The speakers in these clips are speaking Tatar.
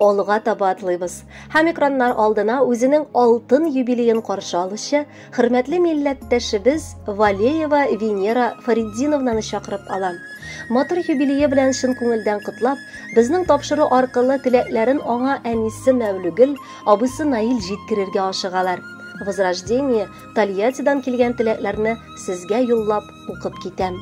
Алга таба атлыйбыз. Һәм экраннар алдына үзенең алтын юбилеен каршы алучы хөрмәтле милләттәшебез Валеева Венера Фариддиновнаны чакырып алам. Матур юбилее белән чын күңелдән котлап, безнең тапшыру аркылы теләкләрен аңа әнисе Мәүлүгөл, абыйсы Наил җиткерергә ашыгалар. Возрождение Тольяттидан килгән теләкләрне сезгә юллап укып китәм.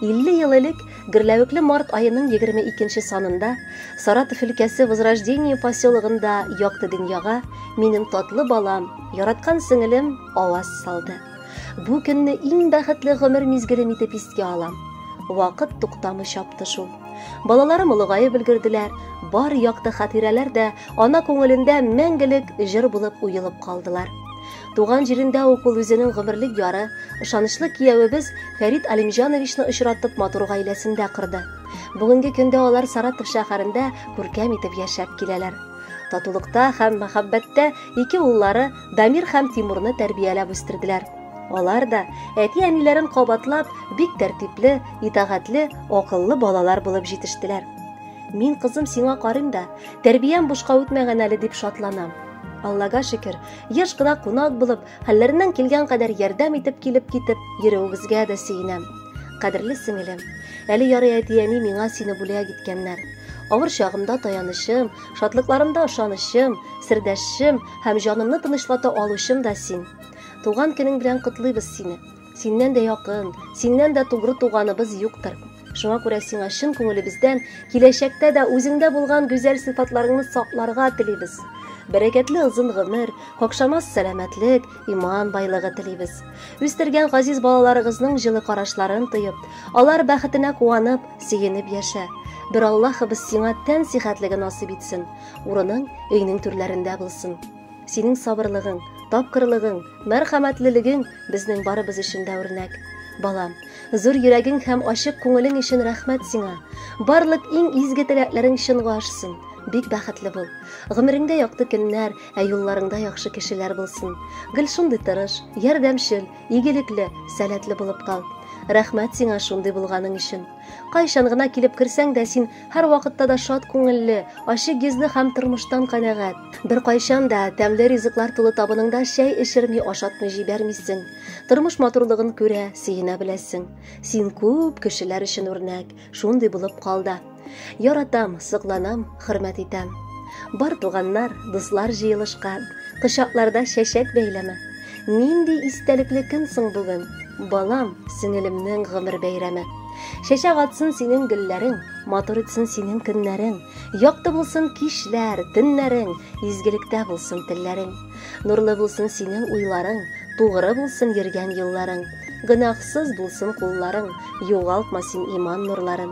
50 ел элек, гөрләвекле март аеның 22 санында, Саратов өлкәсе Возрождение поселогында якты дөньяга минем татлы балам, яраткан сеңелем аваз салды. Бу көнне иң бәхетле гомер мизгелем итеп искә алам. Вакыт туктамый чапты шул. Балаларым олыгаеп өлгерделәр, бар якты хатирәләр дә ана күңелендә мәңгелек җыр булып уелып калдылар. Туган җирендә үк ул үзенең гомерлек яры, ышанычлы киявебез Фәрит Алимҗановичны очратып матур гаиләсен дә корды. Бүгенге көндә алар Саратов шәһәрендә күркәм итеп яшәп киләләр. Татулыкта һәм мәхәббәттә ике уллары Дамир һәм Тимурны тәрбияләп үстерделәр. Алар да әти-әниләрен кабатлап, бик тәртипле, итагатьле, акыллы балалар булып җитештеләр. Мин, кызым, сиңа карыйм да, тәрбиям бушка үтмәгән әле дип шатланам. Аллага шөкер, еш кына кунак булып, хәлләреннән килгән кадәр ярдәм итеп килеп-китеп йөрүегезгә дә сөенәм. Кадерле сеңелем, әле ярый әти-әни миңа сине бүләк иткәннәр. Авыр чагымда таянычым, шатлыкларымда ышанычым, сердәшчем һәм җанымны тынычлата алучым да син. Туган көнең белән котлыйбыз сине. Синнән дә якын, синнән дә тугры туганыбыз юктыр. Шуңа күрә сиңа чын күңелебездән киләчәктә дә үзеңдә булган гүзәл сыйфатларыңны сакларга телибез. Бәрәкәтле озын гомер, какшамас сәламәтлек, иман байлыгы телибез. Үстергән газиз балаларыгызның җылы карашларын тоеп, алар бәхетенә куанып, сөенеп яшә. Бер Аллаһыбыз сиңа тән сихәтлеге насыйп итсен. Урының өйнең түрләрендә булсын. Синең сабырлыгың, тапкырлыгың, мәрхәмәтлелегең безнең барыбыз өчен дә үрнәк. Балам, зур йөрәгең һәм ачык күңелең өчен рәхмәт сиңа. Барлык иң изге теләкләрең чынга ашсын. Бик бәхетле бул. Гомереңдә якты көннәр, ә юлларыңда яхшы кешеләр булсын. Гел шундый тырыш, ярдәмчел, игелекле, сәләтле булып кал. Рәхмәт сиңа шундый булганың өчен. Кайчан гына килеп керсәң дә, син һәрвакытта да шат күңелле, ачык йөзле һәм тормыштан канәгать. Беркайчан да тәмле ризыклар тулы табыныңда чәй эчерми, ашатмый җибәрмисең. Тормыш матурлыгын күрә, сөенә беләсең. Син күп кешеләр өчен үрнәк, шундый булып кал да. Яратам, сокланам, хөрмәт итәм. Бар туганнар, дуслар җыелышкан, кочакларда чәчәк бәйләме. Нинди истәлекле көн соң бүген, балам, сеңелемнең гомер бәйрәме. Чәчәк атсын синең гөлләрең, матур итсен синең көннәрең. Якты булсын кичләр, төннәрең, изгелектә булсын телләрең. Нурлы булсын синең уйларың, тугры булсын йөргән юлларың. Гөнаһсыз булсын кулларың, югалтма син иман нурларын.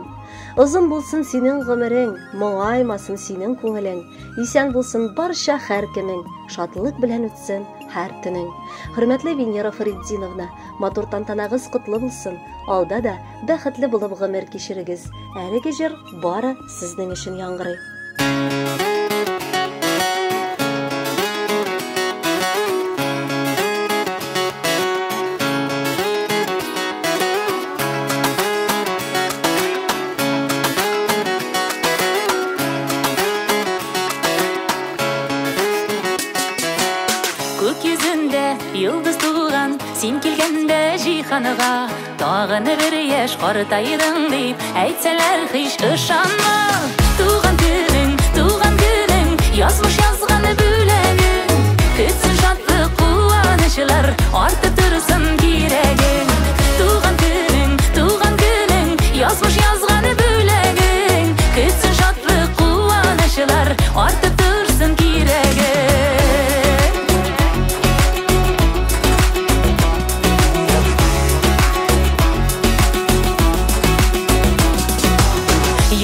Озын булсын синең гомерең, моңаймасын синең күңелең. Исән булсын барча һәркемең, шатлык белән үтсен һәр көнең. Хөрмәтле Венера Фариддиновна, матур тантанагыз котлы булсын. Алда да бәхетле булып гомер кичерегез. Әлеге җыр бары сезнең өчен яңгырый. Күк йөзендә йолдыз туган, син килгәндә җиһанга, тагын бер яшь картайдың дип әйтсәләр һич ышанма. Туган көнең, туган көнең, язмыш язган бүләгең, көтсен шатлык, куанычлар, артып торсын кирәгең. Туган көнең, туган көнең, язмыш язган бүләгең, көтсен шатлык, куанычлар, артып торсын кирәгең.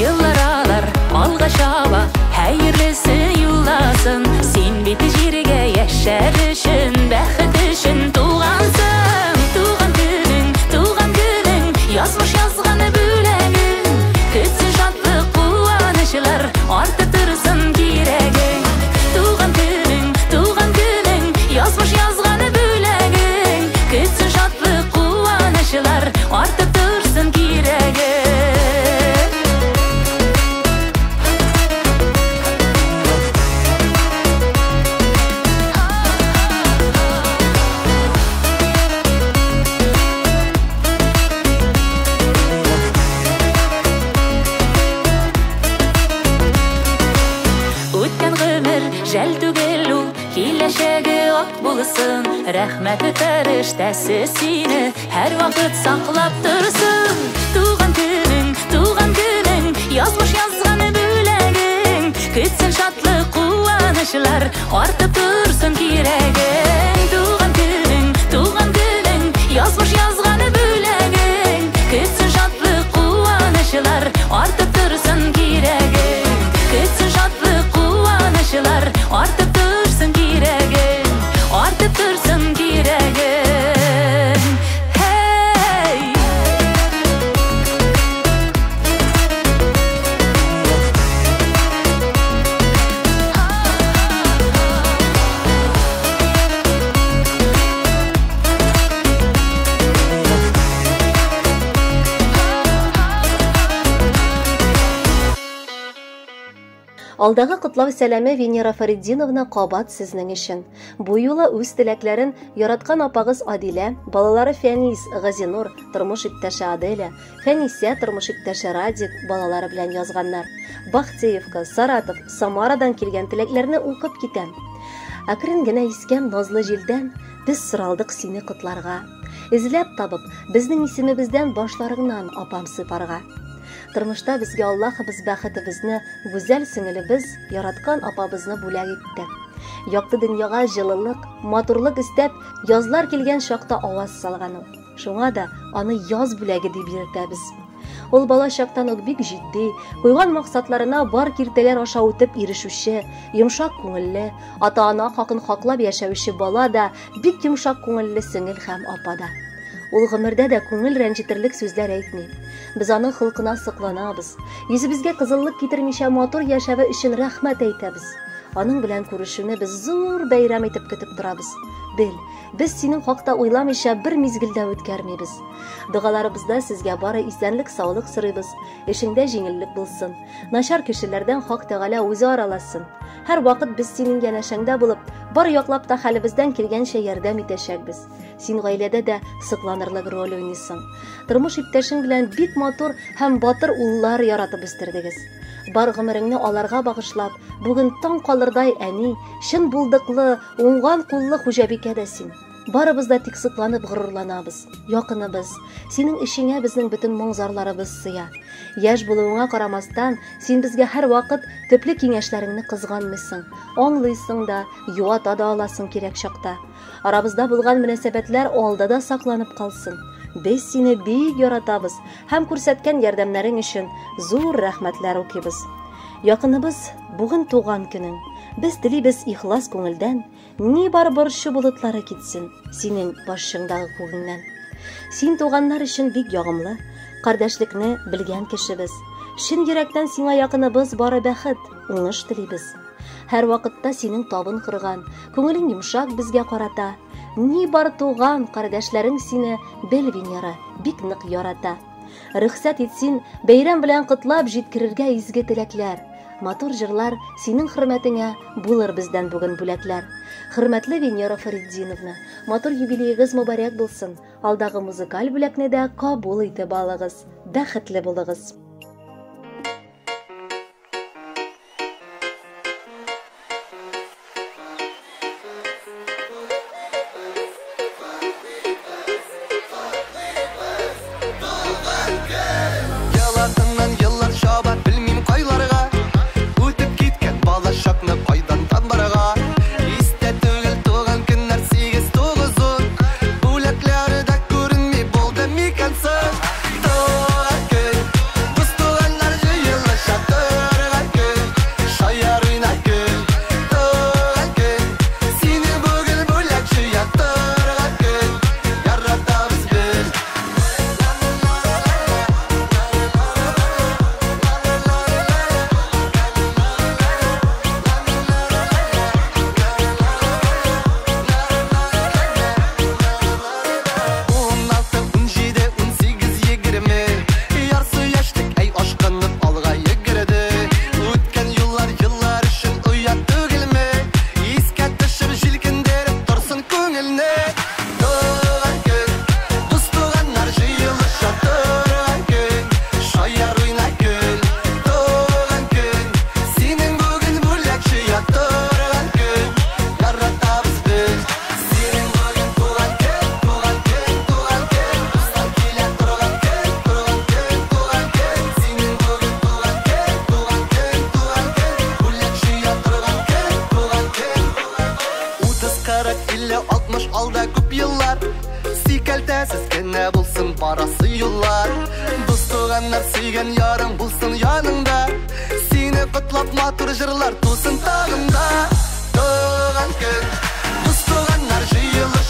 Еллар алар алга чаба, хәерлесе юлласын. Син бит җиргә яшәр өчен, бәхет өчен тугансың. Туган көнең, туган көнең, язмыш язган бүләгең, көтсен шатлык, куанычлар, артып торсын кирәгең. Туган көнең, туган көнең, язмыш язган бүләгең, көтсен шатлык, куанычлар, артып торсын кирәгең. булсын. Рәхмәт фәрештәсе сине һәрвакыт саклап торсын. Туган көнең, туган көнең, язмыш язган бүләгең. Көтсен шатлык, куанычлар, артып торсын кирәгең. Туган көнең, туган көнең, язмыш язган бүләгең. Көтсен шатлык, куанычлар, артып торсын кирәгең. Көтсен шатлык, куанычлар, артып торсын кирәгең. Артып торсын кирәгең. Hey! Алдагы котлау сәламе Венера Фаридиновна кабат сезнең өчен. Бу юлы үз теләкләрен яраткан апагыз Адилә, балалары Фәнис, Газинур, тормыш иптәше Аделя, Фәнисә, тормыш иптәше Радик балалары белән язганнар. Бахтеевка, Саратов, Самарадан килгән теләкләрне укып китәм. Әкрен генә искән назлы җилдән без соралдык сине котларга. Эзләп табып, безнең исемебездән башларыңнан апам сыйпарга. Тормышта безгә Аллаһыбыз бәхетебезне, гүзәл сеңелебез, яраткан апабызны бүләк итте. Якты дөньяга җылылык, матурлык истәп, язлар килгән чакта аваз салган ул. Шуңа да аны яз бүләге дип йөртәбез. Ул бала чактан ук бик җитди, куйган максатларына бар киртәләр аша үтеп ирешүче, йомшак күңелле, ата-ана хакын хаклап яшәүче бала да, бик йомшак күңелле сеңел һәм апа да. Ул гомердә дә күңел рәнҗетерлек сүзләр әйтми. Без аның холкына сокланабыз. Йөзебезгә кызыллык китермичә матур яшәве өчен рәхмәт әйтәбез. Аның белән күрешүне без зур бәйрәм итеп көтеп торабыз. Бел, без синең хакта уйламыйча бер мизгелдә үткәрмибез. Догаларыбызда сезгә бары исәнлек, саулык сорыйбыз. Эшеңдә җиңеллек булсын. Начар кешеләрдән Хак Тәгалә үзе араласын. Һәр вакыт без синең янәшәңдә булып, бар яклап та хәлебездән килгәнчә ярдәм итәчәкбез. Син гаиләдә дә сокланырлык роль уйныйсың. Тормыш иптәшең белән бик матур һәм батыр уллар яратып үстердегез. Бар гомереңне аларга багышлап, бүген таң калырдай әни, чын булдыклы, уңган куллы хуҗабикә дә син. Барыбыз да тик сокланып горурланабыз. Якыныбыз, синең эшеңә безнең бөтен моң-зарларыбыз сыя. Яшь булуыңа карамастан, син безгә һәр вакыт төпле киңәшләреңне кызганмыйсың, аңлыйсың да, юата да аласың кирәк чакта. Арабызда булган мөнәсәбәтләр алда да сакланып калсын. Без сине бик яратабыз һәм күрсәткән ярдәмнәрең өчен зур рәхмәтләр укыйбыз. Якыныбыз, бүген туган көнең. Без телибез ихлас күңелдән, ни бар борчу болытлары китсен синең башыңдагы күгеңнән. Син туганнар өчен бик ягымлы, кардәшлекне белгән кешебез. Чын йөрәктән сиңа якыныбыз бары бәхет, уңыш телибез. Һәр вакытта синең табын кырган, күңелең йомшак безгә карата. Ни бар туган кардәшләрең сине бел, Венера, бик нык ярата. Рөхсәт ит син бәйрәм белән котлап җиткерергә изге теләкләр. Матур җырлар синең хөрмәтеңә булыр бездән бүген бүләкләр. Хөрмәтле Венера Фаридиновна, матур юбилеегыз мөбарәк булсын. Алдагы музыкаль бүләкне дә кабул итеп алыгыз. Бәхетле булыгыз. Бүләкләре дә күренми булды микән соң? Туган көн Барасы юллар. Дус туганнар, сөйгән ярың булсын яныңда. Сине котлап матур җырлар тусын тагын да. Туган көн, дус туганнар җыелып.